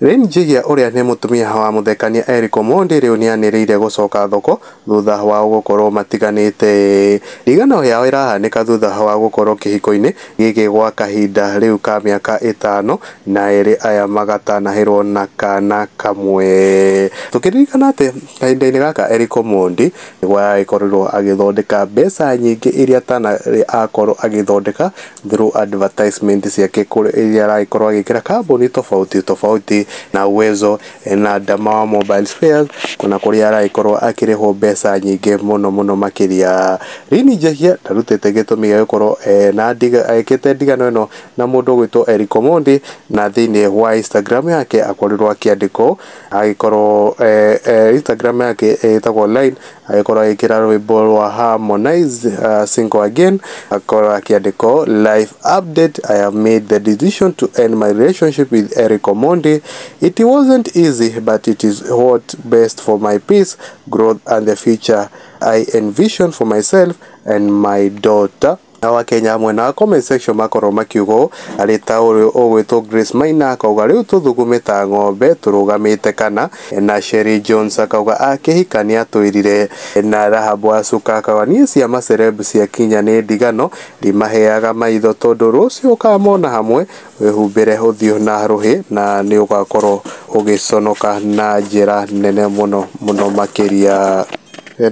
Lynn Njihia ũrĩa nĩ mũtumia wa mũthekania Eric Omondi rĩu nĩanĩrĩire gũcoka thoko thutha wa gũkorwo matiganĩte. Ndigano yao ĩrahanĩka thutha wa gũkorwo kĩhiko-inĩ gĩkĩ gwa kahinda rĩu ka mĩaka 5 na erĩ aya magatanahĩrwo na kana kamwe. Tũkĩririkana atĩ kahinda-inĩ gaka Eric Omondi nĩguo agĩkorirwo agĩthondeka mbeca nyingĩ iria atanarĩ akorwo agĩthondeka through advertisement ciake iria aragĩkorwo agĩkĩra kambuni tofauti tofauti na Uwezo na Damawa Mobile Spares kuna kũrĩa aragĩkorwo akĩrĩhwo mbeca nyingĩ mũno mũno makĩria. Lynn Njihia ndarutĩte gĩtũmi gĩa gũkorwo na ekĩte ndigano ĩno na mũndũ ũgwĩtwo Eric Omondi, na thĩinĩ wa Instagram yake akorirwo akĩandĩkwo agĩkorwo Instagram yake ĩtagwo Line agĩkorwo agĩkĩra rwĩmbo rwa Harmonize Single Again, akorwo akĩandĩkwo life update, I have made the decision to end my relationship with Eric Omondi. It wasn't easy, but it is what best for my peace, growth and the future I envision for myself and my daughter. Na Wakenya mwena wa comment section makorwo makiuga arĩ ta ũrĩa ũgwĩtwo Grace Maina akauga rĩu tũthugume ta ng'ombe tũrũgamĩte kana, na Sherry Jones akauga akĩhika nĩatwĩrire, na Rahab Wasuka akauga niĩ cia maceleb ciakinya nĩ ndigano ndimaheaga maitho tondũ rũciũ ũkamona hamwe wĩhumbĩre ũthiũ na rũhĩ na nĩ ũgakorwo ũgĩconoka na njĩra nene mũno mũno makĩria.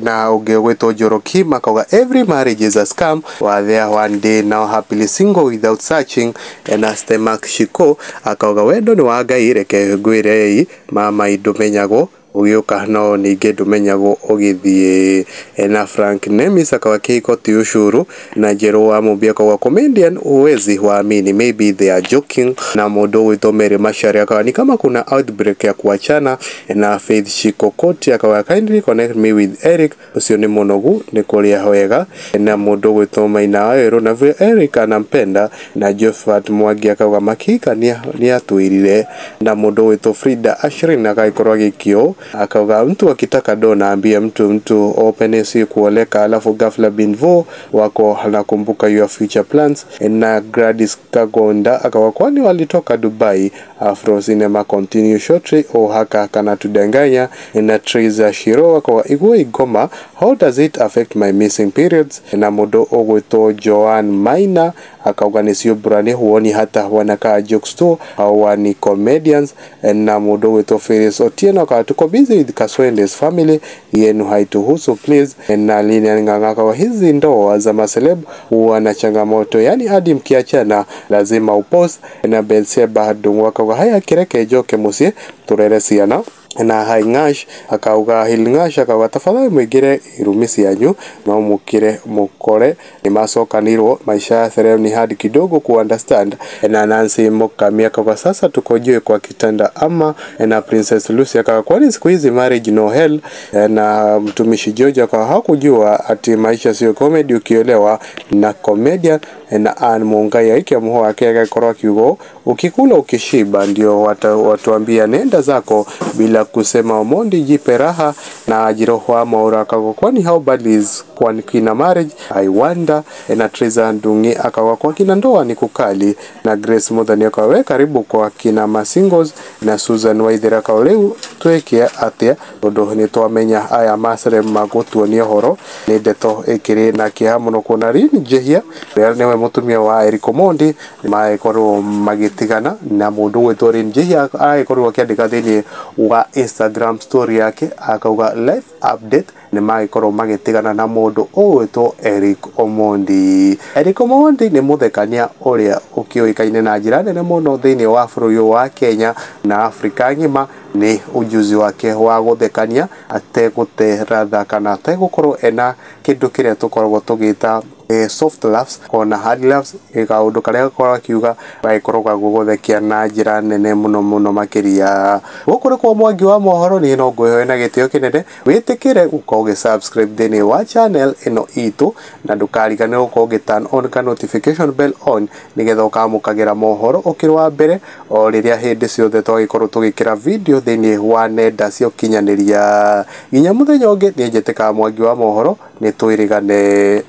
Na ũngĩ ũgwĩtwo Njoroki akauga every marriage is a scam, were there one day now happily single without searching. Na Stemak Shiko akauga wendo nĩ wa Ngai, reke ngwĩre mama ndũmenyagwo ũgĩũka no ningĩ ndũmenyagwo ũgĩthiĩ. Na Frank Nemis akauga kĩhiko ti ucuru. Na Njerũ wa Mũmbi akauga comedian huwezi waamini, maybe they are joking. Na mũndũ ũgwĩtwo Mary Macharia akauga ni kama kuna outbreak ya kuachana. Na Faith Shikokoti akauga kindly connect me with Eric, ũcio nĩ mũnogu nĩ kũrĩa wega. Na mũndũ ũgwĩtwo Maina Wawerũ na vile Eric anampenda. Na Josephat Mwangi akauga makĩhika nĩatwĩrire. Na mũndũ ũgwĩtwo Frida Ashrin agagĩkorwo agĩkio akauga mtu akitaka dona ambie mtu open si kuoleka, alafu ghafla binvo wako anakumbuka your future plans. Na Gladys Kagonda akawa kwani walitoka Dubai, Afro Cinema continue shortly o haka kana tudanganya. Na Teresa Shiro akawa igwe igoma, how does it affect my missing periods? Na mũndũ ũgwĩtwo Joan Maina akauga nĩ ciũmbũrani huoni hata wanakaa jokes tu hawa ni comedians. Na mũndũ ũgwĩtwo Felix Otieno akauga tuko busy with Kaswende's family, yenu haituhusu please. Na Lilian Ng'ang'a akauga hizi ndoa za maceleb huwa na changamoto, yani hadi mkiachana lazima upost. Na Belseba Ndung'u akauga haya kireke njoke mũciĩ turere ciana. Na Haingash akauga Hilngash akauga tafadhali mwingire irumi cianyu no mukire mukore nimacokanirwo maisha ya celeb ni hard kidogo ku understand. Na Nancy Mukami akauga sasa tuko juu kwa kitanda ama. Na Princess Lucy akauga kwani siku hizi marriage no hell. Na mtumishi George akauga hakujua ati maisha sio comedy ukiolewa na comedian. Na Ann Mungai aikia muho wake agakorwo akiuga ukikula ukishiba ndio watuambia nenda zako bila kusema Omondi jipe raha. Na Ajiro wa Maura akauga kwani how bad is kwa kina marriage I wonder. Na Teresa Ndungi akauga kwa kina ndoa ni kukali. Na Grace Muthoni akauga we karibu kwa kina masingles. Na Susan Waithera akauga rĩu twĩke atĩa tondũ nĩ twamenya aya macere magũtuonia ũhoro. Nĩ ndeto ĩkĩrĩ na kĩeha mũno kuona Lynn Njihia ũrĩa nĩwe mũtumia wa Eric Omondi magĩkorwo magĩtigana na mũndũ ũgwĩtwo Lynn Njihia agĩkorwo akĩandĩka thĩinĩ wa Instagram story yake akauga life update nĩ magĩkorwo magĩtigana na mũndũ ũgwĩtwo Eric Omondi. Eric Omondi nĩ mũthekania ũrĩa ũkĩũĩkaine na njĩra nene mũno thĩinĩ wa bũrũri wa Kenya na Afrika ng'ima nĩ ujuzi wake wa gũthekania ategũte ratha kana ategũkorwo ena kĩndũ kĩrĩa tũkoragwo tũgĩta soft laughs ona hard laughs, kaũndũ karĩa gakoragwo akiuga gagĩkorwo gagũgũthekia na njĩra nene mũno mũno makĩria. Gũkũ nĩ kwa Mwangi wa mohoro, niĩ no ngwĩhoe na gĩtĩo kĩnene wĩtĩkĩre gũkorwo ũgĩ subscribe thĩinĩ wa channel ĩno itũ na ndũkariganĩrwo gũkorwo ũgĩ turn on ka notification bell on nĩgetha ũkamũkagĩra mohoro ũkĩrĩ wa mbere o rĩrĩa hĩndĩ ciothe twagĩkorwo tũgĩkĩra video thĩinĩ wa nenda cia ũkinyanĩria. Nginya mũthenya ũngĩ, niĩ njĩtĩkaga Mwangi wa mohoro, nĩ twĩrĩgane.